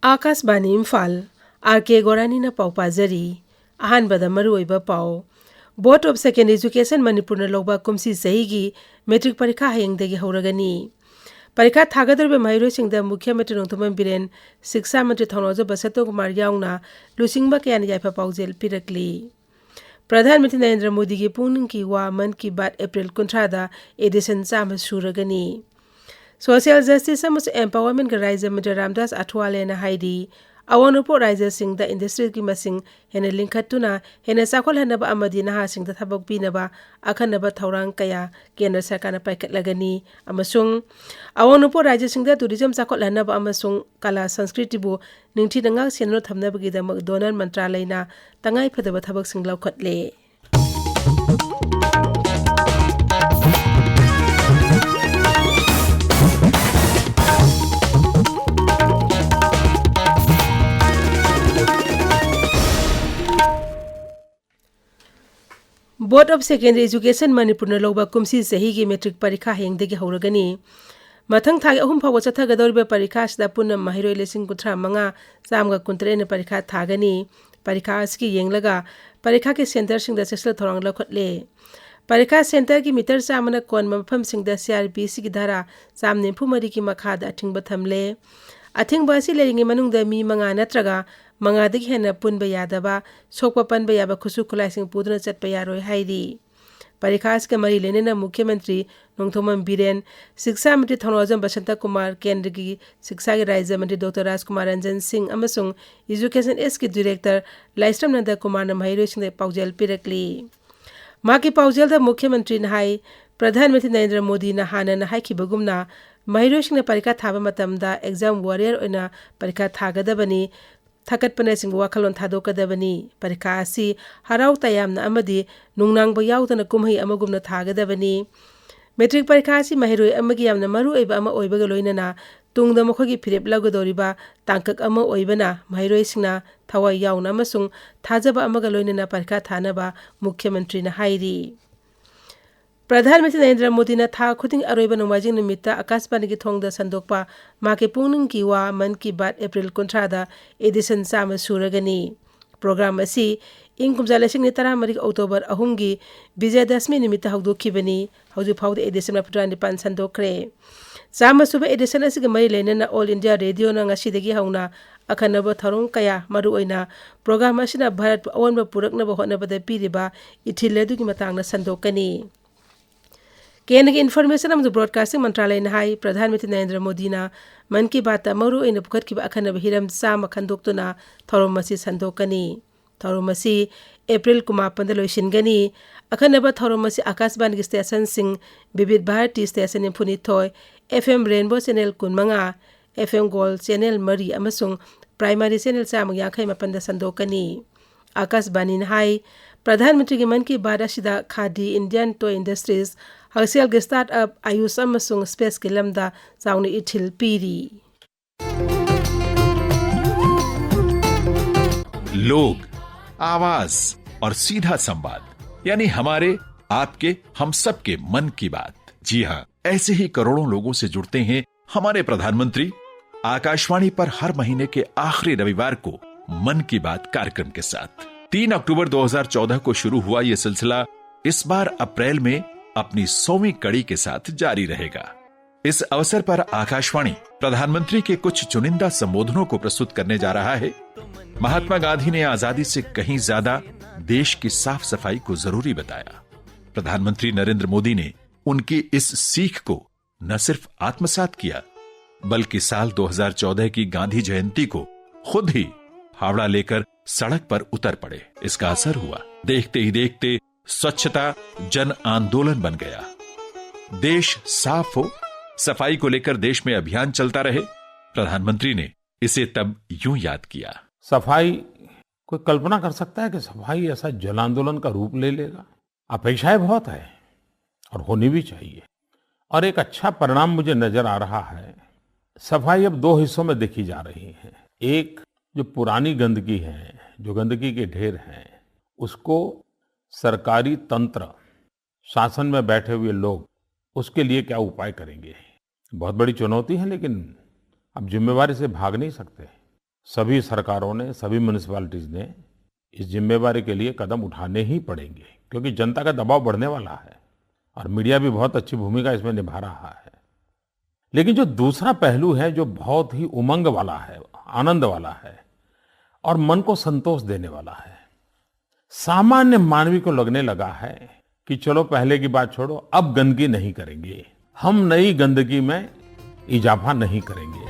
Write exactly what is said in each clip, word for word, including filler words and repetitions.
ꯑꯥꯀꯥꯁꯕꯥꯅꯤ Imphal, R ꯀꯦ ꯒꯣꯔꯥꯅꯤꯅ ꯄꯥꯎ ꯄꯥꯖꯔꯤ꯫ ꯑꯍꯥꯟꯕꯗ ꯃꯔꯨꯑꯣꯏꯕ ꯄꯥꯎ꯫ Board of Secondary Education ꯃꯅꯤꯄꯨꯔꯅ ꯂꯧꯕ ꯀꯨꯝꯁꯤ ꯆꯍꯤꯒꯤ ꯃꯦꯇ꯭ꯔꯤꯛ ꯄꯔꯤꯈꯥ ꯍꯌꯦꯡꯗꯒꯤ ꯍꯧꯔꯒꯅꯤ꯫ ꯄꯔꯤꯈꯥ ꯊꯥꯒꯗꯧꯔꯤꯕ ꯃꯍꯩꯔꯣꯏꯁꯤꯡꯗ ꯃꯨꯈ꯭ꯌ ꯃꯟꯇ꯭ꯔꯤ ꯅꯣꯡꯊꯣꯝꯕꯝ ꯕꯤꯔꯦꯟ, ꯁꯤꯛꯁꯥ ꯃꯟꯇ꯭ꯔꯤ ꯊꯧꯅꯥꯎꯖꯝ ꯕꯁꯟꯇ ꯀꯨꯃꯥꯔ ꯌꯥꯎꯅ ꯂꯨꯆꯤꯡꯕ ꯀꯌꯥꯅ ꯌꯥꯏꯐ ꯄꯥꯎꯖꯦꯜ ꯄꯤꯔꯛꯂꯤ꯫ ꯄ꯭ꯔꯙꯥꯟ ꯃꯟꯇ꯭ꯔꯤ ꯅꯔꯦꯟꯗ꯭ꯔ ꯃꯣꯗꯤꯒꯤ ꯄꯨꯛꯅꯤꯡꯒꯤ ꯋꯥ ꯃꯟ ꯀꯤ ꯕꯥꯠ ꯑꯦꯄ꯭ꯔꯤꯜ ꯀꯨꯟꯊ꯭ꯔꯥꯗ edition ꯆꯥꯝꯃ ꯁꯨꯔꯒꯅꯤ꯫ Social Justice ꯑꯃꯁꯨꯡ Empowermentꯀꯤ ꯔꯥꯖ꯭ꯌ ꯃꯟꯇ꯭ꯔꯤ ꯔꯥꯝꯗꯥꯁ ꯑꯊꯋꯥꯂꯦꯅ ꯍꯥꯏꯔꯤ, ꯑꯋꯥꯡ ꯅꯣꯡꯄꯣꯛ ꯔꯥꯖ꯭ꯌꯁꯤꯡꯗ industryꯒꯤ ꯃꯁꯤꯡ ꯍꯦꯟꯅ ꯂꯤꯡꯈꯠꯇꯨꯅ ꯍꯦꯟꯅ ꯆꯥꯎꯈꯠꯍꯟꯅꯕ ꯑꯃꯗꯤ ꯅꯍꯥꯁꯤꯡꯗ ꯊꯕꯛ ꯄꯤꯅꯕ ꯑꯈꯟꯅꯕ ꯊꯧꯔꯥꯡ ꯀꯌꯥ ꯀꯦꯟꯗ꯭ꯔ ꯁꯔꯀꯥꯔꯅ ꯄꯥꯏꯈꯠꯂꯒꯅꯤ ꯑꯃꯁꯨꯡ ꯑꯋꯥꯡ ꯅꯣꯡꯄꯣꯛ ꯔꯥꯖ꯭ꯌꯁꯤꯡꯗ tourism ꯆꯥꯎꯈꯠꯍꯟꯅꯕ ꯑꯃꯁꯨꯡ ꯀꯂꯥ ꯁꯪꯁꯀ꯭ꯔꯤꯇꯤꯕꯨ ꯅꯤꯡꯊꯤꯅ ꯉꯥꯛ ꯁꯦꯟꯗꯨꯅ ꯊꯝꯅꯕꯒꯤꯗꯃꯛ ꯙꯣꯅꯟ ꯃꯟꯇ꯭ꯔꯥꯂꯌꯅ ꯇꯉꯥꯏꯐꯗꯕ ꯊꯕꯛꯁꯤꯡ ꯂꯧꯈꯠꯂꯦ꯫ Board of Secondary Education ꯃꯅꯤꯄꯨꯔꯅ ꯂꯧꯕ ꯀꯨꯝꯁꯤ ꯆꯍꯤꯒꯤ ꯃꯦꯇ꯭ꯔꯤꯛ ꯄꯔꯤꯈꯥ ꯍꯌꯦꯡꯗꯒꯤ ꯍꯧꯔꯒꯅꯤ꯫ ꯃꯊꯪ ꯊꯥꯒꯤ ꯑꯍꯨꯝ ꯐꯥꯎꯕ ꯆꯠꯊꯒꯗꯧꯔꯤꯕ ꯄꯔꯤꯈꯥ ꯑꯁꯤꯗ ꯄꯨꯟꯅ ꯃꯍꯩꯔꯣꯏ ꯂꯤꯁꯤꯡ ꯀꯨꯟꯊ꯭ꯔꯥ ꯃꯉꯥ ꯆꯥꯝꯃꯒ ꯀꯨꯟꯇꯔꯦꯠꯅ ꯄꯔꯤꯈꯥ ꯊꯥꯒꯅꯤ꯫ ꯄꯔꯤꯈꯥ ꯑꯁꯤꯒꯤ ꯌꯦꯡꯂꯒ ꯄꯔꯤꯈꯥꯒꯤ centreꯁꯤꯡꯗ ꯆꯦꯛꯁꯤꯜ ꯊꯧꯔꯥꯡ ꯂꯧꯈꯠꯂꯦ꯫ ꯄꯔꯤꯈꯥ centreꯒꯤ meter ꯆꯥꯝꯃꯅ ꯀꯣꯟꯕ ꯃꯐꯝꯁꯤꯡꯗ CrPCꯒꯤ ꯙꯥꯔꯥ ꯆꯥꯝꯃ ꯅꯤꯐꯨ ꯃꯔꯤꯒꯤ ꯃꯈꯥꯗ ꯑꯊꯤꯡꯕ ꯊꯝꯂꯦ꯫ ꯑꯊꯤꯡꯕ ꯑꯁꯤ ꯂꯩꯔꯤꯉꯩ ꯃꯅꯨꯡꯗ ꯃꯤ ꯃꯉꯥ ꯅꯠꯇ꯭ꯔꯒ ꯃꯉꯥꯗꯒꯤ ꯍꯦꯟꯅ ꯄꯨꯟꯕ ꯌꯥꯗꯕ, ꯁꯣꯛꯄ ꯄꯟꯕ ꯌꯥꯕ ꯈꯨꯠꯁꯨ ꯈꯨꯠꯂꯥꯏꯁꯤꯡ ꯄꯨꯗꯨꯅ ꯆꯠꯄ ꯌꯥꯔꯣꯏ ꯍꯥꯏꯔꯤ꯫ ꯄꯔꯤꯈꯥ ꯑꯁꯤꯒ ꯃꯔꯤ ꯂꯩꯅꯅ ꯃꯨꯈ꯭ꯌ ꯃꯟꯇ꯭ꯔꯤ ꯅꯣꯡꯊꯣꯝꯕꯝ ꯕꯤꯔꯦꯟ, ꯁꯤꯛꯁꯥ ꯃꯟꯇ꯭ꯔꯤ ꯊꯧꯅꯥꯎꯖꯝ ꯕꯁꯟꯇ ꯀꯨꯃꯥꯔ, ꯀꯦꯟꯗ꯭ꯔꯒꯤ ꯁꯤꯛꯁꯥꯒꯤ ꯔꯥꯖ꯭ꯌ ꯃꯟꯇ꯭ꯔꯤ ꯗꯣꯛꯇꯔ ꯔꯥꯖꯀꯨꯃꯥꯔ ꯔꯟꯖꯟ ꯁꯤꯡ ꯑꯃꯁꯨꯡ Education Sꯀꯤ director ꯂꯥꯏꯁ꯭ꯔꯝ ꯅꯟꯗ ꯀꯨꯃꯥꯔꯅ ꯃꯍꯩꯔꯣꯏꯁꯤꯡꯗ ꯄꯥꯎꯖꯦꯜ ꯄꯤꯔꯛꯂꯤ꯫ ꯃꯍꯥꯛꯀꯤ ꯄꯥꯎꯖꯦꯜꯗ ꯃꯨꯈ꯭ꯌ ꯃꯟꯇ꯭ꯔꯤꯅ ꯍꯥꯏ, ꯄ꯭ꯔꯙꯥꯟ ꯃꯟꯇ꯭ꯔꯤ ꯅꯔꯦꯟꯗ꯭ꯔ ꯃꯣꯗꯤꯅ ꯍꯥꯟꯅꯅ ꯍꯥꯏꯈꯤꯕꯒꯨꯝꯅ ꯃꯍꯩꯔꯣꯏꯁꯤꯡꯅ ꯄꯔꯤꯈꯥ ꯊꯥꯕ ꯃꯇꯝꯗ exam warrior ꯑꯣꯏꯅ ꯄꯔꯤꯈꯥ ꯊꯥꯒꯗꯕꯅꯤ, ꯊꯥꯒꯠꯄꯅꯆꯤꯡꯕ ꯋꯥꯈꯜꯂꯣꯟ ꯊꯥꯗꯣꯛꯀꯗꯕꯅꯤ꯫ ꯄꯔꯤꯈꯥ ꯑꯁꯤ ꯍꯔꯥꯎ ꯇꯌꯥꯝꯅ ꯑꯃꯗꯤ ꯅꯨꯡꯅꯥꯡꯕ ꯌꯥꯎꯗꯅ ꯀꯨꯝꯍꯩ ꯑꯃꯒꯨꯝꯅ ꯊꯥꯒꯗꯕꯅꯤ꯫ ꯃꯦꯇ꯭ꯔꯤꯛ ꯄꯔꯤꯈꯥ ꯑꯁꯤ ꯃꯍꯩꯔꯣꯏ ꯑꯃꯒꯤ ꯌꯥꯝꯅ ꯃꯔꯨ ꯑꯣꯏꯕ ꯑꯃ ꯑꯣꯏꯕꯒ ꯂꯣꯏꯅꯅ ꯇꯨꯡꯗ ꯃꯈꯣꯏꯒꯤ ꯐꯤꯔꯦꯞ ꯂꯧꯒꯗꯧꯔꯤꯕ ꯇꯥꯡꯀꯛ ꯑꯃ ꯑꯣꯏꯕꯅ ꯃꯍꯩꯔꯣꯏꯁꯤꯡꯅ ꯊꯋꯥꯏ ꯌꯥꯎꯅ ꯑꯃꯁꯨꯡ ꯊꯥꯖꯕ ꯑꯃꯒ ꯂꯣꯏꯅꯅ ꯄꯔꯤꯈꯥ ꯊꯥꯅꯕ ꯃꯨꯈ꯭ꯌ ꯃꯟꯇ꯭ꯔꯤꯅ ꯍꯥꯏꯔꯤ꯫ ꯄ꯭ꯔꯙꯥꯟ ꯃꯟꯇ꯭ꯔꯤ ꯅꯔꯦꯟꯗ꯭ꯔ ꯃꯣꯗꯤꯅ ꯊꯥ ꯈꯨꯗꯤꯡ ꯑꯔꯣꯏꯕ ꯅꯣꯡꯃꯥꯏꯖꯤꯡ ꯅꯨꯃꯤꯠꯇ ꯑꯀꯥꯁꯕꯥꯅꯤꯒꯤ ꯊꯣꯡꯗ ꯁꯟꯗꯣꯛꯄ ꯃꯍꯥꯛꯀꯤ ꯄꯨꯛꯅꯤꯡꯒꯤ ꯋꯥ ꯃꯟ ꯀꯤ ꯕꯥꯠ ꯑꯦꯄ꯭ꯔꯤꯜ ꯀꯨꯟꯊ꯭ꯔꯥꯗ edition ꯆꯥꯝꯃ ꯁꯨꯔꯒꯅꯤ꯫ Program ꯑꯁꯤ ꯏꯪ ꯀꯨꯝꯖꯥ ꯂꯤꯁꯤꯡ ꯑꯅꯤ ꯇꯔꯥꯃꯔꯤꯒꯤ October ꯑꯍꯨꯝꯒꯤ ꯕꯤꯖꯌꯗꯁꯃꯤ ꯅꯨꯃꯤꯠꯇ ꯍꯧꯗꯣꯛꯈꯤꯕꯅꯤ꯫ ꯍꯧꯖꯤꯛ ꯐꯥꯎꯕꯗ edition ꯃꯔꯤꯐꯨꯇꯔꯥ ꯅꯤꯄꯥꯟ ꯁꯟꯗꯣꯛꯈ꯭ꯔꯦ꯫ ꯆꯥꯝꯃ ꯁꯨꯕ edition ꯑꯁꯤꯒ ꯃꯔꯤ ꯂꯩꯅꯅ All India Radioꯅ ꯉꯁꯤꯗꯒꯤ ꯍꯧꯅ ꯑꯈꯟꯅꯕ ꯊꯧꯔꯝ ꯀꯌꯥ, ꯃꯔꯨꯑꯣꯏꯅ program ꯑꯁꯤꯅ ꯚꯥꯔꯠꯄꯨ ꯑꯑꯣꯟꯕ ꯄꯨꯔꯛꯅꯕ ꯍꯣꯠꯅꯕꯗ ꯄꯤꯔꯤꯕ ꯏꯊꯤꯜ ꯑꯗꯨꯒꯤ ꯃꯇꯥꯡꯗ ꯁꯟꯗꯣꯛꯀꯅꯤ꯫ ꯀꯦꯟꯗ꯭ꯔꯒꯤ Information ꯑꯃꯁꯨꯡ Broadcasting ꯃꯟꯇ꯭ꯔꯥꯂꯌꯅ ꯍꯥꯏ, ꯄ꯭ꯔꯙꯥꯟ ꯃꯟꯇ꯭ꯔꯤ ꯅꯔꯦꯟꯗ꯭ꯔ ꯃꯣꯗꯤꯅ ꯃꯟ ꯀꯤ ꯕꯥꯠꯇ ꯃꯔꯨꯑꯣꯏꯅ ꯄꯨꯈꯠꯈꯤꯕ ꯑꯈꯟꯅꯕ ꯍꯤꯔꯝ ꯆꯥꯝꯃ ꯈꯟꯗꯣꯛꯇꯨꯅ ꯊꯧꯔꯝ ꯑꯁꯤ ꯁꯟꯗꯣꯛꯀꯅꯤ꯫ ꯊꯧꯔꯝ ꯑꯁꯤ ꯑꯦꯄ꯭ꯔꯤꯜ ꯀꯨꯟꯃꯥꯄꯟꯗ ꯂꯣꯏꯁꯤꯟꯒꯅꯤ꯫ ꯑꯈꯟꯅꯕ ꯊꯧꯔꯝ ꯑꯁꯤ ꯑꯀꯥꯁꯕꯥꯅꯤꯒꯤ stationꯁꯤꯡ, ꯕꯤꯕꯤꯙ Bharti station ꯅꯤꯐꯨꯅꯤꯊꯣꯏ, F M Rainbow channel ꯀꯨꯟꯃꯉꯥ, F M Gold channel ꯃꯔꯤ ꯑꯃꯁꯨꯡ primary channel ꯆꯥꯝꯃ ꯌꯥꯡꯈꯩ ꯃꯥꯄꯟꯗ ꯁꯟꯗꯣꯛꯀꯅꯤ꯫ ꯑꯀꯥꯁꯕꯥꯅꯤꯅ ꯍꯥꯏ, ꯄ꯭ꯔꯙꯥꯟ ꯃꯟꯇ꯭ꯔꯤꯒꯤ ꯃꯟ ꯀꯤ ꯕꯥꯠ ꯑꯁꯤꯗ ꯈꯥꯗꯤ, Indian toy industries, ꯍꯛꯁꯦꯜꯒꯤ startup, ꯑꯌꯨꯁ ꯑꯃꯁꯨꯡ spaceꯀꯤ ꯂꯝꯗ ꯆꯥꯎꯅ ꯏꯊꯤꯜ ꯄꯤꯔꯤ꯫ लोग, आवाज और सीधा संवाद, यानी हमारे, आपके, हम सब के मन की बात। जी हाँ, ऐसे ही करोड़ों लोगों से जुड़ते हैं हमारे प्रधानमंत्री। आकाशवाणी पर हर महीने के आखिरी रविवार को मन की बात कार्यक्रम के साथ तीन अक्टूबर दो हज़ार चौदह को शुरू हुआ ये सिलसिला इस बार अप्रैल में अपनी सौवीं कड़ी के साथ जारी रहेगा। इस अवसर पर आकाशवाणी प्रधानमंत्री के कुछ चुनिंदा संबोधनों को प्रस्तुत करने जा रहा है। महात्मा गांधी ने आजादी से कहीं ज्यादा देश की साफ सफाई को जरूरी बताया। प्रधानमंत्री नरेंद्र मोदी ने उनकी इस सीख को न सिर्फ आत्मसात किया, बल्कि साल दो हज़ार चौदह की गांधी जयंती को खुद ही फावड़ा लेकर सड़क पर उतर पड़े। इसका असर हुआ। देखते ही देखते स्वच्छता जन आंदोलन बन गया। देश साफ हो, सफाई को लेकर देश में अभियान चलता रहे। प्रधानमंत्री ने इसे तब यूं याद किया। सफाई, कोई कल्पना कर सकता है कि सफाई ऐसा जन आंदोलन का रूप ले लेगा? अपेक्षाएं बहुत है और होनी भी चाहिए। और एक अच्छा परिणाम मुझे नजर आ रहा है। सफाई अब दो हिस्सों में देखी जा रही है। एक, जो पुरानी गंदगी है, जो गंदगी के ढेर हैं, उसको सरकारी तंत्र शासन में बैठे हुए लोग उसके लिए क्या उपाय करेंगे? बहुत बड़ी चुनौती है, लेकिन अब जिम्मेवारी से भाग नहीं सकते। सभी सरकारों ने, सभी म्युनिसिपैलिटीज ने इस जिम्मेवारी के लिए कदम उठाने ही पड़ेंगे, क्योंकि जनता का दबाव बढ़ने वाला है और मीडिया भी बहुत अच्छी भूमिका इसमें निभा रहा है। लेकिन जो दूसरा पहलू है, जो बहुत ही उमंग वाला है, आनंद वाला है और मन को संतोष देने वाला है, सामान्य मानवी को लगने लगा है कि चलो, पहले की बात छोड़ो, अब गंदगी नहीं करेंगे, हम नई गंदगी में इजाफा नहीं करेंगे।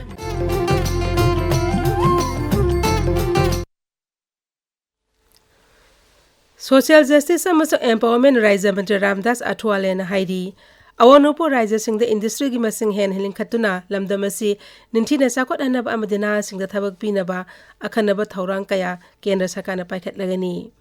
Social Justice ꯑꯃꯁꯨꯡ Empowerment ꯔꯥꯏꯖ꯭ꯌ ꯃꯟꯇ꯭ꯔꯤ ꯔꯥꯝꯗꯥꯁ ꯑꯊꯋꯥꯂꯦꯅ ꯍꯥꯏꯔꯤ, ꯑꯋꯥꯡ ꯅꯣꯡꯄꯣꯛ ꯔꯥꯏꯖ꯭ꯌꯁꯤꯡꯗ ꯏꯟꯗꯁꯇ꯭ꯔꯤꯒꯤ ꯃꯁꯤꯡ ꯍꯦꯟꯅ ꯂꯤꯡꯈꯠꯇꯨꯅ ꯂꯝꯗꯝ ꯑꯁꯤ ꯅꯤꯡꯊꯤꯅ ꯆꯥꯎꯈꯠꯍꯟꯅꯕ ꯑꯃꯗꯤ ꯅꯍꯥꯁꯤꯡꯗ ꯊꯕꯛ ꯄꯤꯅꯕ ꯑꯈꯟꯅꯕ ꯊꯧꯔꯥꯡ ꯀꯌꯥ ꯀꯦꯟꯗ꯭ꯔ ꯁꯔꯀꯥꯔꯅ ꯄꯥꯏꯈꯠꯂꯒꯅꯤ꯫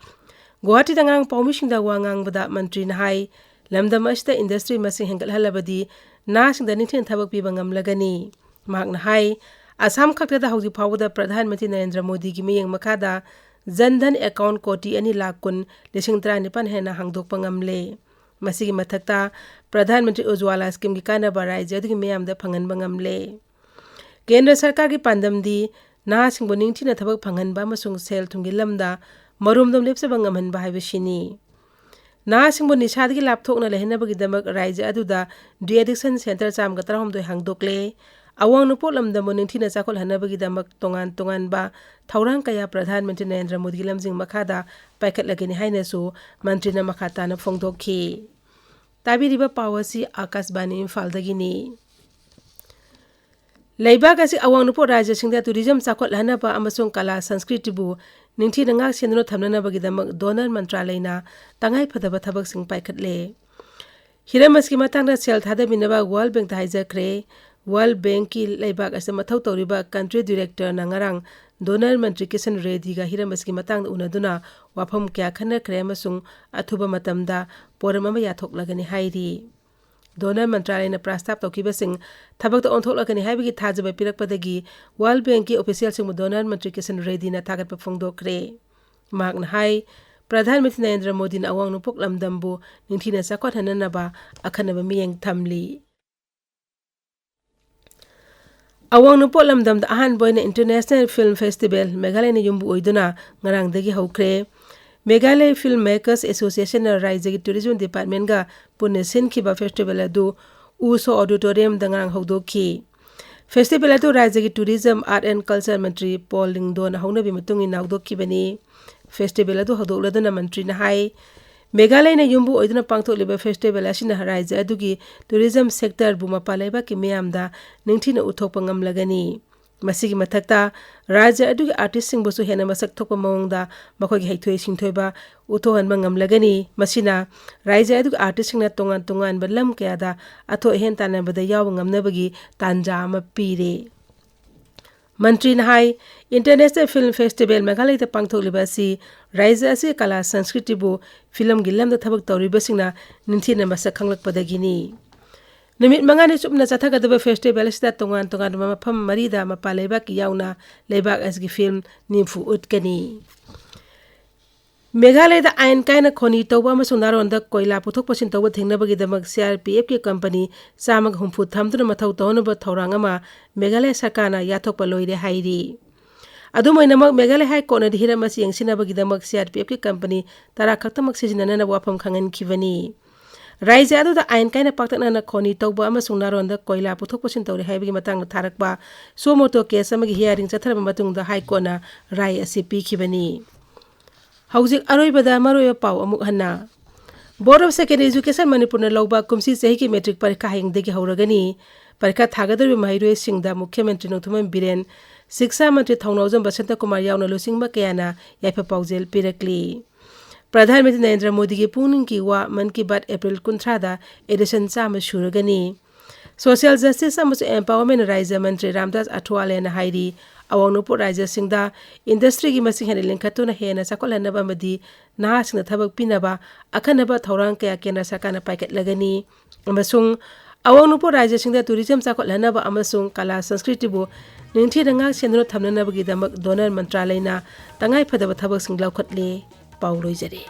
ꯒꯨꯋꯥꯍꯥꯇꯤꯗ ꯉꯔꯥꯡ ꯄꯥꯎꯃꯤꯁꯤꯡꯗ ꯋꯥ ꯉꯥꯡꯕꯗ ꯃꯟꯇ꯭ꯔꯤꯅ ꯍꯥꯏ, ꯂꯝꯗꯝ ꯑꯁꯤꯗ ꯏꯟꯗꯁꯇ꯭ꯔꯤ ꯃꯁꯤꯡ ꯍꯦꯟꯒꯠꯍꯜꯂꯕꯗꯤ ꯅꯍꯥꯁꯤꯡꯗ ꯅꯤꯡꯊꯤꯅ ꯊꯕꯛ ꯄꯤꯕ ꯉꯝꯂꯒꯅꯤ꯫ ꯃꯍꯥꯛꯅ ꯍꯥꯏ, ꯑꯁꯥꯝ ꯈꯛꯇꯗ ꯍꯧꯖꯤꯛ ꯐꯥꯎꯕꯗ ꯄ꯭ꯔꯙꯥꯟ ꯃꯟꯇ꯭ꯔꯤ ꯅꯔꯦꯟꯗ꯭ꯔ ꯃꯣꯗꯤꯒꯤ ꯃꯤꯠꯌꯦꯡ ꯃꯈꯥꯗ ꯖꯟ ꯙꯟ ꯑꯦꯀꯥꯎꯟ ꯀꯣꯇꯤ ꯑꯅꯤ ꯂꯥꯈ ꯀꯨꯟ ꯂꯤꯁꯤꯡ ꯇꯔꯥꯅꯤꯄꯥꯟ ꯍꯦꯟꯅ ꯍꯥꯡꯗꯣꯛꯄ ꯉꯝꯂꯦ꯫ ꯃꯁꯤꯒꯤ ꯃꯊꯛꯇ ꯄ꯭ꯔꯙꯥꯟ ꯃꯟꯇ꯭ꯔꯤ ꯎꯖ꯭ꯋꯥꯂꯥ ꯁ꯭ꯀꯤꯝꯒꯤ ꯀꯥꯟꯅꯕ ꯔꯥꯏꯖ꯭ꯌ ꯑꯗꯨꯒꯤ ꯃꯤꯌꯥꯝꯗ ꯐꯪꯍꯟꯕ ꯉꯝꯂꯦ꯫ ꯀꯦꯟꯗ꯭ꯔ ꯁꯔꯀꯥꯔꯒꯤ ꯄꯥꯟꯗꯝꯗꯤ ꯅꯍꯥꯁꯤꯡꯕꯨ ꯅꯤꯡꯊꯤꯅ ꯊꯕꯛ ꯐꯪꯍꯟꯕ ꯑꯃꯁꯨꯡ ꯁꯦꯜ ꯊꯨꯝꯒꯤ ꯂꯝꯗ ꯃꯔꯣꯝꯗꯣꯝ ꯂꯦꯞꯆꯕ ꯉꯝꯍꯟꯕ ꯍꯥꯏꯕꯁꯤꯅꯤ꯫ ꯅꯍꯥꯁꯤꯡꯕꯨ ꯅꯤꯁꯥꯗꯒꯤ ꯂꯥꯞꯊꯣꯛꯅ ꯂꯩꯍꯟꯅꯕꯒꯤꯗꯃꯛ ꯔꯥꯏꯖ꯭ꯌ ꯑꯗꯨꯗ ꯗꯤ ꯑꯦꯗꯤꯛꯁꯟ ꯁꯦꯟꯇꯔ ꯆꯥꯝꯃꯒ ꯇꯔꯥꯍꯨꯝꯗꯣꯏ ꯍꯥꯡꯗꯣꯛꯂꯦ꯫ ꯑꯋꯥꯡ ꯅꯣꯡꯄꯣꯛ ꯂꯝꯗꯝꯕꯨ ꯅꯤꯡꯊꯤꯅ ꯆꯥꯎꯈꯠꯍꯟꯅꯕꯒꯤꯗꯃꯛ ꯇꯣꯉꯥꯟ ꯇꯣꯉꯥꯟꯕ ꯊꯧꯔꯥꯡ ꯀꯌꯥ ꯄ꯭ꯔꯙꯥꯟ ꯃꯟꯇ꯭ꯔꯤ ꯅꯔꯦꯟꯗ꯭ꯔ ꯃꯣꯗꯤꯒꯤ ꯂꯝꯖꯤꯡ ꯃꯈꯥꯗ ꯄꯥꯏꯈꯠꯂꯒꯅꯤ ꯍꯥꯏꯅꯁꯨ ꯃꯟꯇ꯭ꯔꯤꯅ ꯃꯈꯥ ꯇꯥꯅ ꯐꯣꯡꯗꯣꯛꯈꯤ꯫ ꯇꯥꯕꯤꯔꯤꯕ ꯄꯥꯎ ꯑꯁꯤ ꯑꯥꯀꯥꯁꯕꯥꯅꯤ ꯏꯝꯐꯥꯜꯗꯒꯤꯅꯤ꯫ ꯂꯩꯕꯥꯛ ꯑꯁꯤ ꯑꯋꯥꯡ ꯅꯣꯡꯄꯣꯛ ꯔꯥꯖ꯭ꯌꯁꯤꯡꯗ ꯇꯨꯔꯤꯖꯝ ꯆꯥꯎꯈꯠꯍꯟꯅꯕ ꯑꯃꯁꯨꯡ ꯀꯂꯥ ꯁꯪꯁꯀ꯭ꯔꯤꯇꯤꯕꯨ ꯅꯤꯡꯊꯤꯅ ꯉꯥꯛ ꯁꯦꯟꯗꯨꯅ ꯊꯝꯅꯅꯕꯒꯤꯗꯃꯛ ꯗꯣꯅꯔ ꯃꯟꯇ꯭ꯔꯥꯂꯌꯅ ꯇꯉꯥꯏꯐꯗꯕ ꯊꯕꯛꯁꯤꯡ ꯄꯥꯏꯈꯠꯂꯦ꯫ ꯍꯤꯔꯝ ꯑꯁꯤꯒꯤ ꯃꯇꯥꯡꯗ ꯁꯦꯜ ꯊꯥꯗꯕꯤꯅꯕ ꯋꯥꯔꯜ ꯕꯦꯡꯛꯇ ꯍꯥꯏꯖꯈ꯭ꯔꯦ꯫ ꯋꯥꯔꯜ ꯕꯦꯡꯛꯀꯤ ꯂꯩꯕꯥꯛ ꯑꯁꯤꯗ ꯃꯊꯧ ꯇꯧꯔꯤꯕ ꯀꯟꯇ꯭ꯔꯤ ꯗꯤꯔꯦꯛꯇꯔꯅ ꯉꯔꯥꯡ ꯗꯣꯅꯔ ꯃꯟꯇ꯭ꯔꯤ ꯀꯤꯁꯟ ꯔꯦꯗꯤꯒ ꯍꯤꯔꯝ ꯑꯁꯤꯒꯤ ꯃꯇꯥꯡꯗ ꯎꯅꯗꯨꯅ ꯋꯥꯐꯝ ꯀꯌꯥ ꯈꯟꯅꯈ꯭ꯔꯦ ꯑꯃꯁꯨꯡ ꯑꯊꯨꯕ ꯃꯇꯝꯗ ꯄꯣꯔꯝ ꯑꯃ ꯌꯥꯊꯣꯛꯂꯒꯅꯤ ꯍꯥꯏꯔꯤ꯫ ꯗꯣꯅꯔ ꯃꯟꯇ꯭ꯔꯥꯂꯌꯅ ꯄ꯭ꯔꯁꯇꯥꯞ ꯇꯧꯈꯤꯕꯁꯤꯡ ꯊꯕꯛꯇ ꯑꯣꯟꯊꯣꯛꯂꯛꯀꯅꯤ ꯍꯥꯏꯕꯒꯤ ꯊꯥꯖꯕ ꯄꯤꯔꯛꯄꯗꯒꯤ ꯋꯥꯔꯜ ꯕꯦꯡꯛꯀꯤ ꯑꯣꯐꯤꯁꯤꯌꯦꯜꯁꯤꯡꯕꯨ ꯗꯣꯅꯔ ꯃꯟꯇ꯭ꯔꯤ ꯀꯤꯁꯟ ꯔꯦꯗꯤꯅ ꯊꯥꯒꯠꯄ ꯐꯣꯡꯗꯣꯛꯈ꯭ꯔꯦ꯫ ꯃꯍꯥꯛꯅ ꯍꯥꯏ, ꯄ꯭ꯔꯙꯥꯟ ꯃꯟꯇ꯭ꯔꯤ ꯅꯔꯦꯟꯗ꯭ꯔ ꯃꯣꯗꯤꯅ ꯑꯋꯥꯡ ꯅꯣꯡꯄꯣꯛ ꯂꯝꯗꯝꯕꯨ ꯅꯤꯡꯊꯤꯅ ꯆꯥꯎꯈꯠꯍꯟꯅꯅꯕ ꯑꯈꯟꯅꯕ ꯃꯤꯠꯌꯦꯡ ꯊꯝꯂꯤ꯫ ꯑꯋꯥꯡ ꯅꯣꯡꯄꯣꯛ ꯂꯝꯗꯝꯗ ꯑꯍꯥꯟꯕ ꯑꯣꯏꯅ International Film Festival ꯃꯦꯘꯥꯂꯌꯅ ꯌꯨꯝꯕꯨ ꯑꯣꯏꯗꯨꯅ ꯉꯔꯥꯡꯗꯒꯤ ꯍꯧꯈ꯭ꯔꯦ꯫ Meghalaya Film Makers Associationꯅ ꯔꯥꯖ꯭ꯌꯒꯤ Tourism Departmentꯒ ꯄꯨꯟꯅ ꯁꯤꯟꯈꯤꯕ festival ꯑꯗꯨ ꯎꯁꯣ Auditoriumꯗ ꯉꯔꯥꯡ ꯍꯧꯗꯣꯛꯈꯤ꯫ Festival ꯑꯗꯨ ꯔꯥꯖ꯭ꯌꯒꯤ Tourism, Art and Culture Mantri pol ꯂꯤꯡꯗꯣꯟꯅ ꯍꯧꯅꯕꯤ ꯃꯇꯨꯡ ꯏꯟꯅ ꯍꯧꯗꯣꯛꯈꯤꯕꯅꯤ꯫ Festival ꯑꯗꯨ ꯍꯧꯗꯣꯛꯂꯗꯨꯅ ꯃꯟꯇ꯭ꯔꯤꯅ ꯍꯥꯏ, ꯃꯦꯘꯥꯂꯌꯅ ꯌꯨꯝꯕꯨ ꯑꯣꯏꯗꯨꯅ ꯄꯥꯡꯊꯣꯛꯂꯤꯕ festival ꯑꯁꯤꯅ ꯔꯥꯖ꯭ꯌ ꯑꯗꯨꯒꯤ tourism sectorꯕꯨ ꯃꯄꯥꯟ ꯂꯩꯕꯥꯛꯀꯤ ꯃꯤꯌꯥꯝꯗ ꯅꯤꯡꯊꯤꯅ ꯎꯠꯊꯣꯛꯄ ꯉꯝꯂꯒꯅꯤ꯫ ꯃꯁꯤꯒꯤ ꯃꯊꯛꯇ, ꯔꯥꯖ꯭ꯌ ꯑꯗꯨꯒꯤ artistꯁꯤꯡꯕꯨꯁꯨ ꯍꯦꯟꯅ ꯃꯁꯛ ꯊꯣꯛꯄ ꯃꯑꯣꯡꯗ ꯃꯈꯣꯏꯒꯤ ꯍꯩꯊꯣꯏ ꯁꯤꯡꯊꯣꯏꯕ ꯎꯠꯊꯣꯛꯍꯟꯕ ꯉꯝꯂꯒꯅꯤ꯫ ꯃꯁꯤꯅ ꯔꯥꯖ꯭ꯌ ꯑꯗꯨꯒꯤ artistꯁꯤꯡꯅ ꯇꯣꯉꯥꯟ ꯇꯣꯉꯥꯟꯕ ꯂꯝ ꯀꯌꯥꯗ ꯑꯊꯣꯏ ꯑꯍꯦꯟ ꯇꯥꯟꯅꯕꯗ ꯌꯥꯎꯕ ꯉꯝꯅꯕꯒꯤ ꯇꯥꯟꯖꯥ ꯑꯃ ꯄꯤꯔꯦ꯫ ꯃꯟꯇ꯭ꯔꯤꯅ ꯍꯥꯏ, International Film Festival ꯃꯦꯘꯥꯂꯌꯗ ꯄꯥꯡꯊꯣꯛꯂꯤꯕ ꯑꯁꯤ ꯔꯥꯖ꯭ꯌ ꯑꯁꯤꯒꯤ ꯀꯂꯥ ꯁꯪꯁꯀ꯭ꯔꯤꯇꯤꯕꯨ ꯐꯤꯂꯝꯒꯤ ꯂꯝꯗ ꯊꯕꯛ ꯇꯧꯔꯤꯕꯁꯤꯡꯅ ꯅꯤꯡꯊꯤꯅ ꯃꯁꯛ ꯈꯪꯂꯛꯄꯗꯒꯤꯅꯤ꯫ ꯅꯨꯃꯤꯠ ꯃꯉꯥꯅꯤ ꯆꯨꯞꯅ ꯆꯠꯊꯒꯗꯕ festival ꯑꯁꯤꯗ ꯇꯣꯉꯥꯟ ꯇꯣꯉꯥꯟꯕ ꯃꯐꯝ ꯃꯔꯤꯗ ꯃꯄꯥꯟ ꯂꯩꯕꯥꯛꯀꯤ ꯌꯥꯎꯅ ꯂꯩꯕꯥꯛ ꯑꯁꯤꯒꯤ ꯐꯤꯂꯝ ꯅꯤꯐꯨ ꯎꯠꯀꯅꯤ꯫ ꯃꯦꯘꯥꯂꯌꯗ ꯑꯥꯏꯟ ꯀꯥꯏꯅ ꯈꯣꯅꯤ ꯇꯧꯕ ꯑꯃꯁꯨꯡ ꯅꯥꯔꯣꯟꯗ ꯀꯣꯏꯂꯥ ꯄꯨꯊꯣꯛ ꯄꯨꯁꯤꯟ ꯇꯧꯕ ꯊꯤꯡꯅꯕꯒꯤꯗꯃꯛ CRPFꯀꯤ company ꯆꯥꯝꯃꯒ ꯍꯨꯝꯐꯨ ꯊꯝꯗꯨꯅ ꯃꯊꯧ ꯇꯧꯍꯟꯅꯕ ꯊꯧꯔꯥꯡ ꯑꯃ ꯃꯦꯘꯥꯂꯌ ꯁꯔꯀꯥꯔꯅ ꯌꯥꯊꯣꯛꯄ ꯂꯣꯏꯔꯦ ꯍꯥꯏꯔꯤ꯫ ꯑꯗꯨꯝ ꯑꯣꯏꯅꯃꯛ, ꯃꯦꯘꯥꯂꯌ ꯍꯥꯏ ꯀꯣꯔꯠꯅꯗꯤ ꯍꯤꯔꯝ ꯑꯁꯤ ꯌꯦꯡꯁꯤꯟꯅꯕꯒꯤꯗꯃꯛ CRPFꯀꯤ company ꯇꯔꯥ ꯈꯛꯇꯃꯛ ꯁꯤꯖꯤꯟꯅꯅꯅꯕ ꯋꯥꯐꯝ ꯈꯪꯍꯟꯈꯤꯕꯅꯤ꯫ ꯔꯥꯖ꯭ꯌ ꯑꯗꯨꯗ ꯑꯥꯏꯟ ꯀꯥꯏꯅ ꯄꯥꯛꯇꯛꯅꯅ ꯈꯣꯅꯤ ꯇꯧꯕ ꯑꯃꯁꯨꯡ ꯅꯥꯔꯣꯟꯗ ꯀꯣꯏꯂꯥ ꯄꯨꯊꯣꯛ ꯄꯨꯁꯤꯟ ꯇꯧꯔꯤ ꯍꯥꯏꯕꯒꯤ ꯃꯇꯥꯡꯗ ꯊꯥꯔꯛꯄ suo motu case ꯑꯃꯒꯤ hearing ꯆꯠꯊꯔꯕ ꯃꯇꯨꯡꯗ ꯍꯥꯏ ꯀꯣꯔꯠꯅ ꯔꯥꯏ ꯑꯁꯤ ꯄꯤꯈꯤꯕꯅꯤ꯫ ꯍꯧꯖꯤꯛ ꯑꯔꯣꯏꯕꯗ ꯃꯔꯨꯑꯣꯏꯕ ꯄꯥꯎ ꯑꯃꯨꯛ ꯍꯟꯅ꯫ Board of Secondary Education ꯃꯅꯤꯄꯨꯔꯅ ꯂꯧꯕ ꯀꯨꯝꯁꯤ ꯆꯍꯤꯒꯤ matric ꯄꯔꯤꯈꯥ ꯍꯌꯦꯡꯗꯒꯤ ꯍꯧꯔꯒꯅꯤ꯫ ꯄꯔꯤꯈꯥ ꯊꯥꯒꯗꯧꯔꯤꯕ ꯃꯍꯩꯔꯣꯏꯁꯤꯡꯗ ꯃꯨꯈ꯭ꯌ ꯃꯟꯇ꯭ꯔꯤ ꯅꯣꯡꯊꯣꯝꯕꯝ ꯕꯤꯔꯦꯟ, ꯁꯤꯛꯁꯥ ꯃꯟꯇ꯭ꯔꯤ ꯊꯧꯅꯥꯎꯖꯝ ꯕꯁꯟꯇ ꯀꯨꯃꯥꯔ ꯌꯥꯎꯅ ꯂꯨꯆꯤꯡꯕ ꯀꯌꯥꯅ ꯌꯥꯏꯐ ꯄꯥꯎꯖꯦꯜ ꯄꯤꯔꯛꯂꯤ꯫ ꯄ꯭ꯔꯙꯥꯟ ꯃꯟꯇ꯭ꯔꯤ ꯅꯔꯦꯟꯗ꯭ꯔ ꯃꯣꯗꯤꯒꯤ ꯄꯨꯛꯅꯤꯡꯒꯤ ꯋꯥ ꯃꯟ ꯀꯤ ꯕꯥꯠ April ꯀꯨꯟꯊ꯭ꯔꯥꯗ edition ꯆꯥꯝꯃ ꯁꯨꯔꯒꯅꯤ꯫ Social Justice ꯑꯃꯁꯨꯡ Empowerment ꯔꯥꯖ꯭ꯌ ꯃꯟꯇ꯭ꯔꯤ ꯔꯥꯝꯗꯥꯁ ꯑꯊꯋꯥꯂꯦꯅ ꯍꯥꯏꯔꯤ, ꯑꯋꯥꯡ ꯅꯣꯡꯄꯣꯛ ꯔꯥꯖ꯭ꯌꯁꯤꯡꯗ industryꯒꯤ ꯃꯁꯤꯡ ꯍꯦꯟꯅ ꯂꯤꯡꯈꯠꯇꯨꯅ ꯍꯦꯟꯅ ꯆꯥꯎꯈꯠꯍꯟꯅꯕ ꯑꯃꯗꯤ ꯅꯍꯥꯁꯤꯡꯗ ꯊꯕꯛ ꯄꯤꯅꯕ ꯑꯈꯟꯅꯕ ꯊꯧꯔꯥꯡ ꯀꯌꯥ ꯀꯦꯟꯗ꯭ꯔ ꯁꯔꯀꯥꯔꯅ ꯄꯥꯏꯈꯠꯂꯒꯅꯤ ꯑꯃꯁꯨꯡ ꯑꯋꯥꯡ ꯅꯣꯡꯄꯣꯛ ꯔꯥꯖ꯭ꯌꯁꯤꯡꯗ tourism ꯆꯥꯎꯈꯠꯍꯟꯅꯕ ꯑꯃꯁꯨꯡ ꯀꯂꯥ ꯁꯪꯁꯀ꯭ꯔꯤꯇꯤꯕꯨ ꯅꯤꯡꯊꯤꯅ ꯉꯥꯛ ꯁꯦꯟꯗꯨꯅ ꯊꯝꯅꯅꯕꯒꯤꯗꯃꯛ DoNER ꯃꯟꯇ꯭ꯔꯥꯂꯌꯅ ꯇꯉꯥꯏ ꯐꯗꯕ ꯊꯕꯛꯁꯤꯡ ꯂꯧꯈꯠꯂꯤ꯫ ꯄꯥꯎ ꯂꯣꯏꯖꯔꯦ꯫